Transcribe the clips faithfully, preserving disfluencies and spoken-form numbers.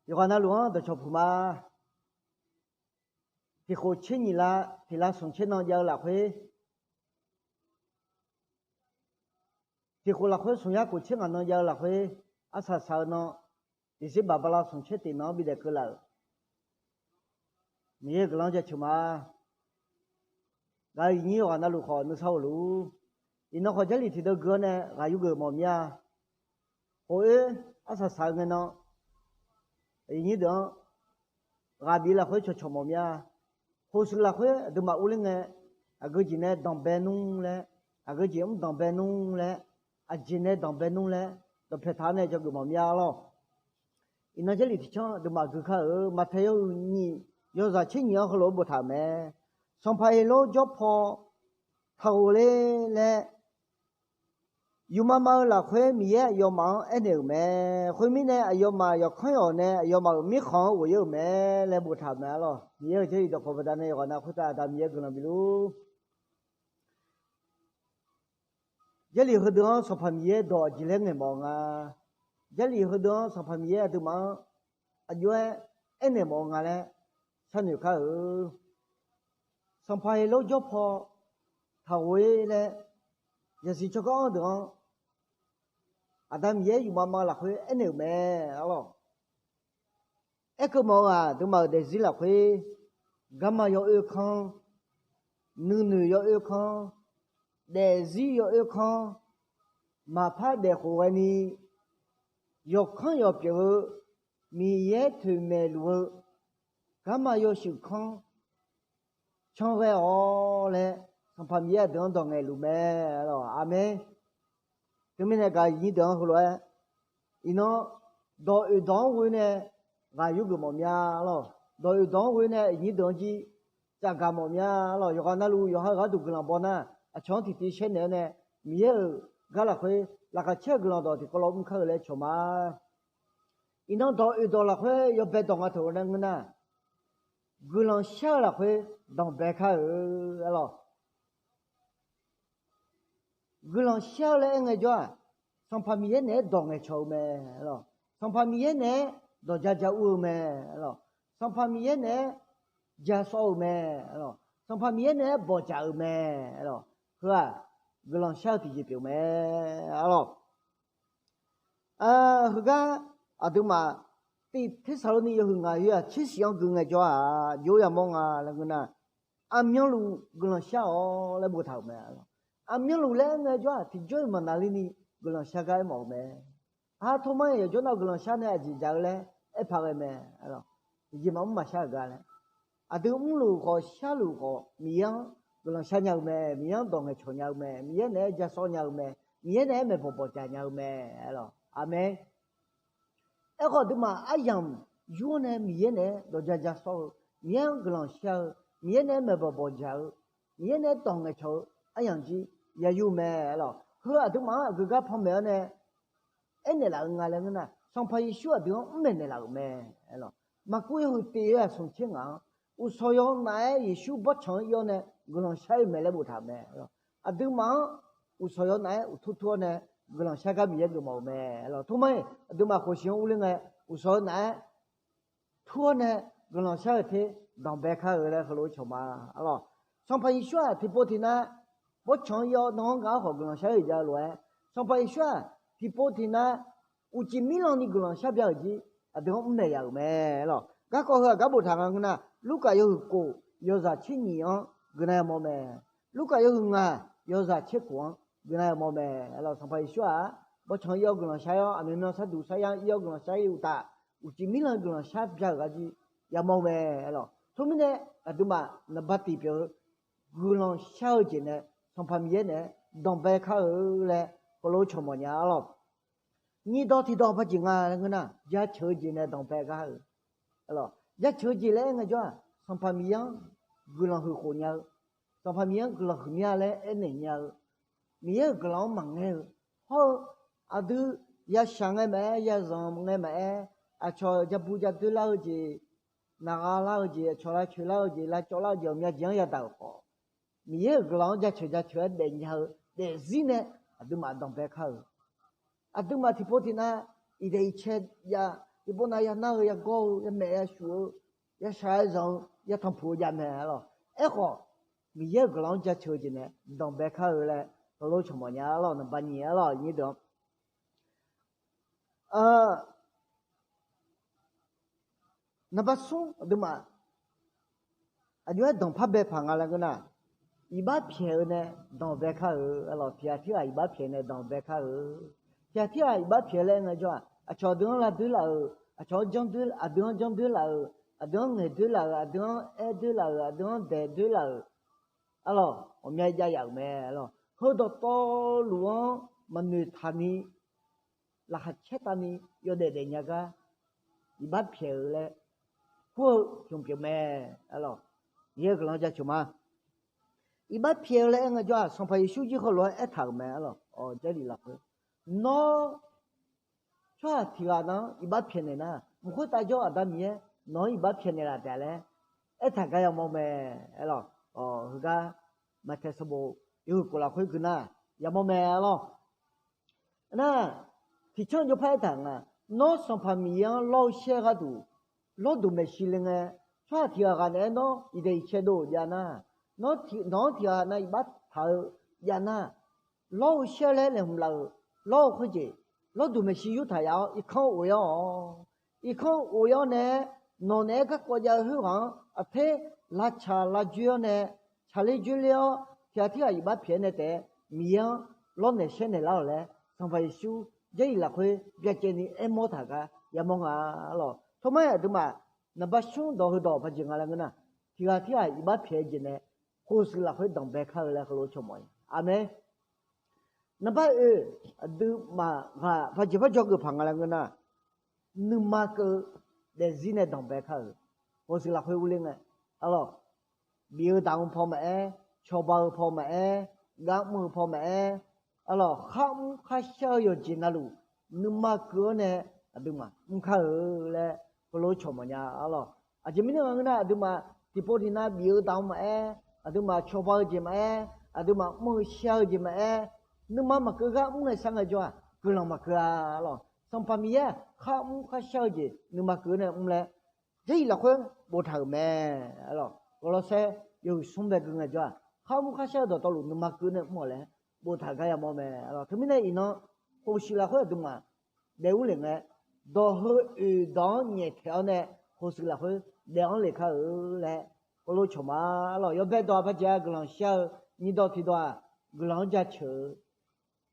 Yawqghaq navluf-anr dawqcawq puq ma. Tiqkhof tser nyiq la, tiq la smq tser nan jav-eu lafkhoer, tiqkhof lafkhoer smq yar khof tser ngaq nan jav-eu lafkhoer, arsaq saq-eu nan, December bala smq tser tiq nan-anr bidaef keuv laf-euq Miqyaer-euq guiqlanq-anr jaceuq ma. Gaq-eu iqnyir yawqghaq navluf khawf nuisar-euq luf-ur. Iqnan khawf Jarlif tiqdeuv gui-awr nae ghaq yurgeuf mawf mir-a. Khof oer arsaq saq-eu ngae nan, iqnyir deuq-anr ghaq bif lafkhoer cawqcawq mawf mir-a. Khof shuif lafkhoer aqduimaf urler ngae, aqgeu jeq nae danqbae nmr laer, aqgeu jeq mr danqbae nmr laer, aqjeq nae danqbae nmr laer, dawqpae taq-awr nae dzawgeuf mawf mir-a lawr. Iqnan Jarlif tiqcanr aqduimaf gui kar-euq Maqtaeq yawhuiq nyiq, yawzaq tser nyiq-anr heulof-aer boftaq-euq mae. Sanqpaq Heqlor jawr paw taqghof ler laer, yufmav mav-eu lafkhoer Miqyaer aqyawfmaf-anr aernaeq-euq mae. Khoermirnae, aqyawfmaf yawqkanr yawq nae aqyawfmaf-euq mirkhanq-anr ghof-ir-euq mae laer boftaq-euq mae arlawr. Miqyaer-euq Jarlif dawqkawq baqdanae yawqghaq nav khoertav Aqda Miqyaer guiqlanq bif luf-ur. Jarlif heudeuq-anr Sanqpaq Miqyaer dawq aqjeq laer ngaeq mawf-eu nga. Jarlif heudeuq-anr Sanqpaq Miqyaer aqduimaf-anr aqjox-aer aernaeq mawf-eu nga laer sharnoeq kar-euq. Sanqpaq Heqlor jawr paw taqghof-ir laer, yasiq tsawrganr-anr deuq-anr Aqda Miqyaer yufmav mav lafkhoer aernaeq-euq mae arlawr. Aerkeuv mawf-eu-aq, aqduimaf-euq daefzir lafkhoer, garma yawoer kanr, nuinoeq yawoer kanr, daefzir yawoer kanr, maqpar daef khof ghaeni, yawqkanr yawq pyeuf-eu, Miqyaer toeqmaeq luf-eu, garma yawshuif kanr, can ghae-awq laer, Sanqpaq Miqyaer aqdui-anr dawq ngaeqluf mae arlawr. Aqmeq. Teumirnae gaq iqnyir deuq-anr heulof-aer, iqnan dawq oeq dawq-anr ghoe nae ghaq yurgeuf mawf mya arlawr. Dawq oeq dawq-anr ghoe nae iqnyir deuq-anr jir tsafgaq mawf mya arlawr. Yawqghaq navluf yawqha-euq gharduq guiqlanq baw nar, aqcawq-anr tiqtiv shaer naeq-awr nae, Miqyaer-euq gar lafkhoer laqkhaq caer-eu guiqlanq dawq tiqkawv lawr mr kar-eu laer cawq ma. Iqnan dawq oeq dawq lafkhoer yawbae dawq nga taq-eu laer ngeur nar, guiqlanq shar-eu lafkhoer danqbae kar-eu arlawr. Guiqlanq shar-eu laer aer ngaejawr-aq, Sanqpaq Miqyaer naeq-aer dawq ngaeqcawq-eu mae arlawr. Sanqpaq Miqyaer naeq-aer dawq ja ja ur-eu mae arlawr. Sanqpaq Miqyaer naeq-aer ja sawv-eu mae arlawr. Sanqpaq Miqyaer naeq-aer bawqdzaq-euq mae arlawr. Heu-aq, guiqlanq shar-eu tiqjeq pyeuf mae arlawr. Heugar aqduimaf tiq Tersaqlorni yawhuiq ngaq yawzaq tser shif-anr gui ngaejawr-aq, jov yamawr nga laer ngeur nar, aqmyanluf guiqlanq shar-awq laer boftaq-euq mae. Aqmyanluf laer aer ngaejawr-aq, tiqjawr-iq maqnaqlerni guiqlanq shar gar aermawf-eu mae. Aq, Tormar-iq yawqjawr nar guiqlanq shar nae aqjeq dzaq-eu laer aerpaq ghae mae. Tiqjeq maqmr maqshar-euq gar laer, aqdui mrluf khawf sharluf khawf Miqyaer-anr guiqlanq shar nya-eu mae. Miqyaer-anr dawq ngaeqcawq nya-eu mae. Miqyaer naeq-aer ja sawv nya-eu mae. Miqyaer naeq-aer maeqbawq bawqdzaq nya-eu mae arlawr. Aqmeq. Aerkhawf aqduimaf aryamq yur-awr nae Miqyaer naeq-aer dawq ja ja sawr-eu, Miqyaer-anr guiqlanq shar-eu, Miqyaer naeq-aer maeqbawq bawqdzaq-eu, Miqyaer naeq-aer dawq ngaeqcawq-eu aryamq jir ya yur mae arlawr. Heu aqduimaf-anr aqgeu gar panmaeq-awr nae aernaeq laf-eu nga laer ngeur nar, Sanqpaq Yeqsur aqdui-anr mr maeqnaeq laf-euq mae arlawr. Maqkuv yawhuiq tiq yawzaq smq tser ngaq-anr, uqshawq yaw nav-aer Yeqsur bawrtsanq-anr ir-awr nae guiqlanq shar-ir-eu mae laer boftaq-euq mae arlawr. Aqduimaf-anr uqshawq yaw nav-aer uqtur tur-awr nae guiqlanq shar gar Miqyaer geufmawf-euq mae arlawr. Tormar-iq aqduimaf khofshiq-anr urler ngae, uqshawq yaw nav-aer tur-awr nae guiqlanq shar-euq ter danqbae kar-eu laer heulof-aer cawq ma arlawr. Sanqpaq Yeqsur-aq tiqpov tiqnav bawrtsanq-anr ir-awr nan-anr ngaq-anr khawf guiqlanq shar-ir-euq jav-eu lof-aer, Sanqpaq Yeqsur-aq tiqpov tiqnav uqcif mirlanni guiqlanq shar bya-euq jir aqdui-anr mr maeq ya-euq mae arlawr. Garkawv heu-aq gar boftaq nga ngeur nar, Lurkaf yawhuiq kof yawzaq tser nyiq-anr guiqlanq yamawr mae. Lurkaf yawhuiq ngaq yawzaq tser kof-anr guiqlanq yamawr mae arlawr. Sanqpaq Yeqsur-aq bawrtsanq-anr ir-awr guiqlanq shar-ir-awr, aqmyanmyan sharduq sarya-anr ir-awr guiqlanq shar-ir uqtaf, uqcif mirlanni guiqlanq shar bya-euq gar jir yamawr-eu mae arlawr. Teumirnae aqduimaf naqba tiq pyeuf-eu guiqlanq shar-eu jeq nae Sanqpaq Miqyaer naeq-aer danqbae kar-eu laer heulof-aer cawq mawf nya arlawr. Nyiq dawq tiq dawq paqjeq nga laer ngeur nar, jaceuq-eu jeq nae danqbae gar-eu arlawr. Jaceuq-eu jeq laer aer ngaejawr-aq, Sanqpaq Miqyaer-anr guiqlanq huiq khof nya-eu, Sanqpaq Miqyaer-anr guiqlanq huiq mya laer aernaeq nya-eu, Miqyaer-euq guiqlanq-anr maqngaer-eu, hawr-eu aqdui yashaq ngae maqaer, yazanq ngae maqaer, aqcawq jabu jadoer lar-eu jeq, naqgha lar-eu jeq, aqcawq lavcoeq lar-eu jeq, lavcawv lar-eu jeq, ghawqmya jeq-anr yadaq-euq khawf, Miqyaer-euq guiqlanq-anr jaceuq jaceuq-aer daefnya-eu daefzir nae aqduimaf danqbae kar-eu. Aqduimaf tiqpov tiqnav iqdaeq iqcae jav Tiqpov nav yanar-eu, yagawr-eu, yamaef yashuf-eu, yashaq-aer zanq-eu, yatanqpuq-eu jav mae arlawq. Aerkhawf, Miqyaer-euq guiqlanq-anr jaceuq-eu jeq nae danqbae kar-eu laer heulof cawq mawf nya arlawq. Naqba nyiq arlawq, nyir deuq-anr, naqba smr aqduimaf aqjox-aer danqpar bae paq nga laer ngeur nar, iqbax pyaeq-eu nae danqbae kar-eu arlawq. Tiqghaq tirghaq iqbax pyaeq nae danqbae kar-eu. Tiqghaq tirghaq iqbax pyaeq laer aer ngaejawr-aq, aqcawq aqdui-anr lavdoer laf-euq, aqcawq-anr janr doer, aqdui-anr janr doer laf-euq, aqdui-anr ngaeq doer laf-euq, aqdui-anr aer doer laf-euq, aqdui-anr daeq doer laf-euq arlawq, ghawqmya jav yaf-euq mae arlawq. Heudawq tawvluf-anr maqnoeq taq ni, laqkhaq caer tavni yawdaef daef nya gar iqbax pyaeq-eu laer kur-eu hmq pyeuf mae arlawq. Yaer-eu guiqlanq jaceuq ma. Iqbax pyaeq-eu laer aer ngaejawr-aq, Sanqpaq Yeqsur jir heulof-aer aertaq-euq mae arlawq. Awq, Jarlif lafkhoer, nawr tsawrhaq tiqghaq nar-anr iqbax pyaeqnaeq nar, mq khoertav jawr Aqda Miqyaer nawq-anr iqbax pyaeqnaeq laf taef laer aertaq gar yamawr mae arlawq. Heugar Maqtaeq sanqbof yawhuiq kof lafkhoer gui nar, yamawr mae arlawq. Nar, tiqcanr jawrpar aertaq nga, nawr Sanqpaq Miqyaer-anr lawr-eu shaer gharduq, lawrduq maeqshi le ngae, tsawrhaq tiqghaq ghaq naeq-aer nawr iqdaeq iqcae dov-euq jav nar, nawq-anr tiqghaq nav iqbax taq-eu jav nar, lawr-eu shaer laer laeqhmq laf-euq lawr-eu khoerjeq, lawrduq maeqshi yurtaq yaf-awr irkanr of-ir awq. Irkanr of-ir-awr nae, nawq naeq-aer garkawv jav-eu khoerghaq-anr aqter lavtsaq lavjoer-awr nae, tsaqler joerler-awr tiqghaq tirghaq iqbax pyaeq-aer nae taef-aer Miqyaer-anr lawrnaeq shaernaeq lar-awq laer Sanqpaq Yeqsur Jarlif lafkhoer byacaevni aermawr taq gar yamawr nga arlawq. Tawmar-aer aqduimaf naqba smr dawq heudawq paqjeq nga laer ngeur nar, tiqghaq tirghaq iqbax pyaeq-eu jeq nae khof shuif lafkhoer danqbae kar-eu laer heulof cawq mawf-a. Aqmeq. Naqba oe, aqduimaf ghaq paqjeq par jawrgeuf paq nga laer ngeur nar, nuima keuv-eu daefzir nae danqbae kar-euq, khof shuif lafkhoer urler ngae arlawq. Bif-eu daq-eu paw maqaer, cawba-eu paw maqaer, gar mr-eu paw maqaer arlawq, kharmr kharshar-eu yawqjeq navluf nuima keuv-awr nae aqduimaf mr kar-eu laer heulof cawq mawf nya arlawq. Aqjeq mirnae nga ngeur nar, aqduimaf tiqpov tiqnav bif-eu daq-eu maqaer, aqduimaf cawba-eu jeq maqaer, aqduimaf mr-eu shar-eu jeq maqaer, nuima maqkeuv gar mr ngae sar ngaejawr-aq guiqlanq maqkeuv-a arlawq. Sanqpaq Miqyaer-aq kharmr kharshar-eu jeq nuima keuv nae mr laer Jarlif lafkhoer boftaq-euq mae arlawq. Gawrlawrsaer yawhuiq smr bae gui ngaejawr-aq, kharmr kharshar-eu dawqtawvluf nuima keuv nae mr-awq laer boftaq gar yamawr mae arlawq. Teumirnae iqnan khof shuif lafkhoer aqduimaf daef urler ngae, dawq heu oeq dawq-anr nyaeftaeq-awr nae khof shuif lafkhoer daef-anr le kar-eu laer heulof cawq ma arlawq. Yawbae dawq-aq paqjeq-a guiqlanq shar-eu, nyiq dawq tiqdawq-aq guiqlanq-anr jaceuq-eu,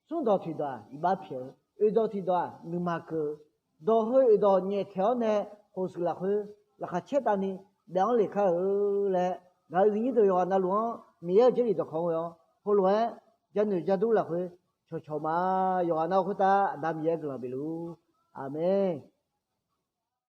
smr dawq tiqdawq-aq iqbax pyaeq-eu, oeq dawq tiqdawq-aq nuima keuv-eu, dawq heu oeq dawq nyaeftaeq-awr nae khof shuif lafkhoer laqkhaq caer tavni daef-anr le kar-eu laer, ngaq-euq zifnyir deuq yawqghaq navluf-anr Miqyaer-euq Jarlif dawqkawq-anr ghoe-awr heulof-aer janoeq jardur lafkhoer cawqcawq ma. Yawqghaq navluf khoertav Aqda Miqyaer guiqlanq bifluf. Aqmeq.